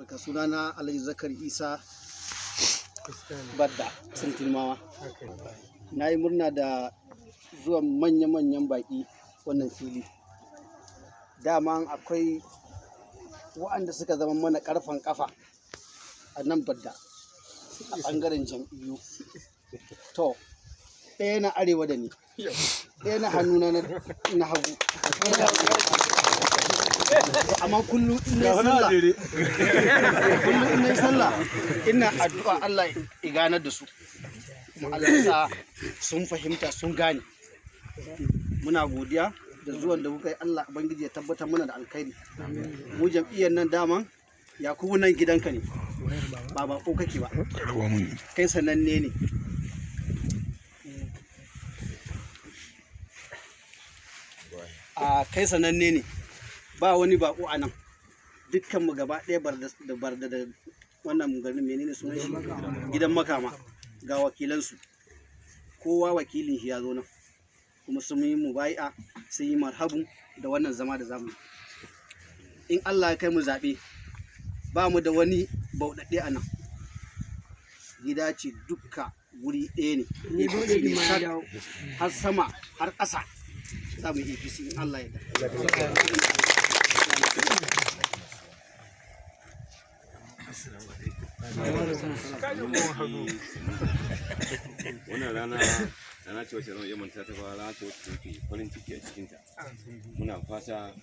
Albarka. Sunana Alhaji Zakari Isa Badda Sintilmawa. Na yi murna da zuwan manya-manyan baƙi wannan fili. Dama akwai wa'anda suka zama mana ƙarfen ƙafa a nan Badda a ɓangaren jam'iyyu. To, ɗaya na arewa da ni, ɗaya na hannuna na hagu. Amma kullum in na sallah, kullum in na sallah ina addu'a Allah ya ganar da su. Kuma Allah ya sa sun fahimta, sun gane. Muna godiya da zuwan da kuka yi. Allah Ubangiji ya tabbatar mana da alkhairi. Mu jam'iyyar nan daman, Yakubu, nan gidanka ne, ba bako kake ba, kai sananne ne. A kai sananne ne, ba wani bako a nan. Dukkan mu gaba ɗaya da Barda da wannan garin, menene sunan shi, Gidan Makama, ga wakilansu, kowa wakilin shi ya zo nan, kuma sun yi mubai'a, sun yi marhabu da wannan zama da zamu yi. In Allah ya kai mu zaɓe, ba mu da wani bauɗaɗɗe a nan. Gida ce dukka, wuri ɗaya ne APC ne, har sama har ƙasa za mu yi APC in Allah ya yarda. Wannan rana rana ce wacce zan iya manta ta ba, rana ce wacce take farin ciki a cikinta. Muna fata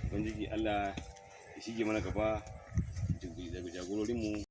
Ubangiji Allah ya shige mana gaba daga jagororinmu.